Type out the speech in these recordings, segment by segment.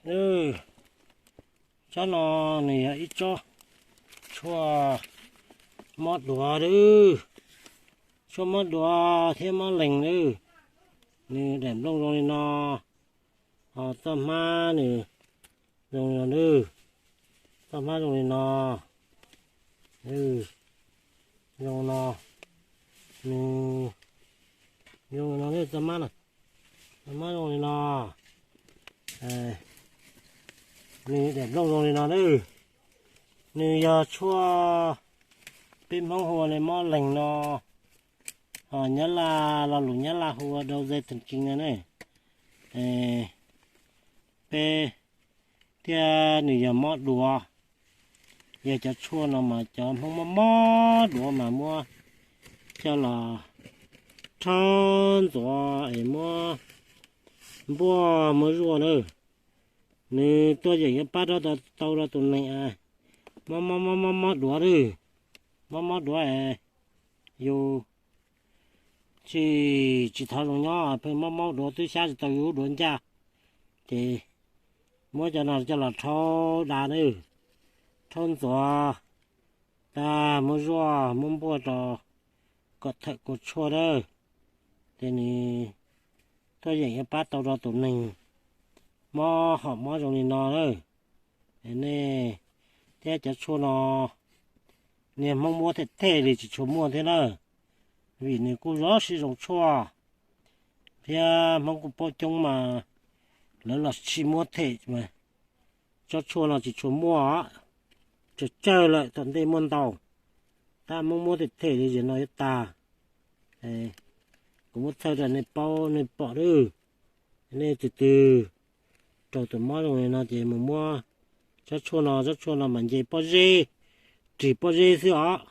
Nws, tsob no nws yog ib tsob tshuaj mob duav lawm. Tshuaj mob duav thiab mob lees lawm. Nws daim nplooj zoo li no, ho txoj hmab nws zoo li no lawm. Txoj hmab zoo li no, zoo no, nws zoo li no lawm txoj hmab na. Txoj hmab zoo li no, nws daim nplooj zoo li no lawm. Nws yog tshuaj peb Hmoob hu ua mob lees no, ho Nyab Laj, lo lus Nyab Laj hu ua đau dây thần kinh no ne. Peb thiab nws yog mob duav. Yog cov tshuaj no mas cov Hmoob mob mob duav mas muab coj los rhaub ntxuav es muab npuaj muab zuaj na. Nws tuaj yeem yuav pab rau tau rau tus neeg mob mob mob mob duav lawm. Mob mob duav es yus tsis, tsis thov zoo nyob, pheej mob mob duav twb xyab tsis tau yus lub duav ncaj, ces muab cov no coj los rhaub da na, rhaub ntxuav tag muab zuaj muab npuaj rau kom thawm kua tshuaj na. Ces nws tuaj yeem yuav pab tau rau tus neeg mob hom mob zoo li no na. Nej thiab cov tshuaj no niag Hmoob muab them them li tsis tshua muaj thiab na, vim nws kuj zov sib zoo tshuaj thiab Hmoob kuj paub coob mas lawv los tsis muab them mas tsob tshuaj no tsis tshua muaj, tsawg tsawg lawm tom ntej muaj ntau, tab Hmoob muab them them li zaum no yuav tag. Kuv muab txhawj rau nej paub nej pom lawm. Nej tus twg raug tus mob zoo li no ces mus muab tsob tshuaj no, tsob tshuaj no mas nce pob zeb, ris pob zeb xwb os.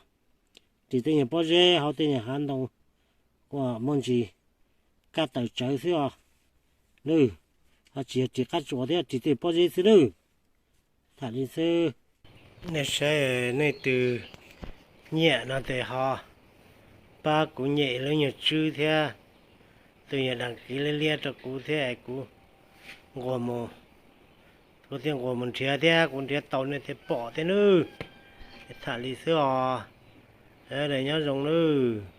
Ris tej nyuag pob zeb hauv tej nyuag hav ntoo uas muaj ntsis kab taws tsawv xwb os. Lawm, ho tsis yog ris qab tsuas thiab, ris tej pob zeb xwb lawm. Tham li xwb. Nej saib, nej tus nyiam no ces ho pab kuv nyem lub nyuag tswb thiab tus nyuag đăng ký liab liab rau kuv thiab es kuv nquag mus, kuv thiaj nquag mus nrhiav thiab kuv nrhiav tau nej thiaj pom thiab nawb. Tham li xwb os. Nyob zoo nawb.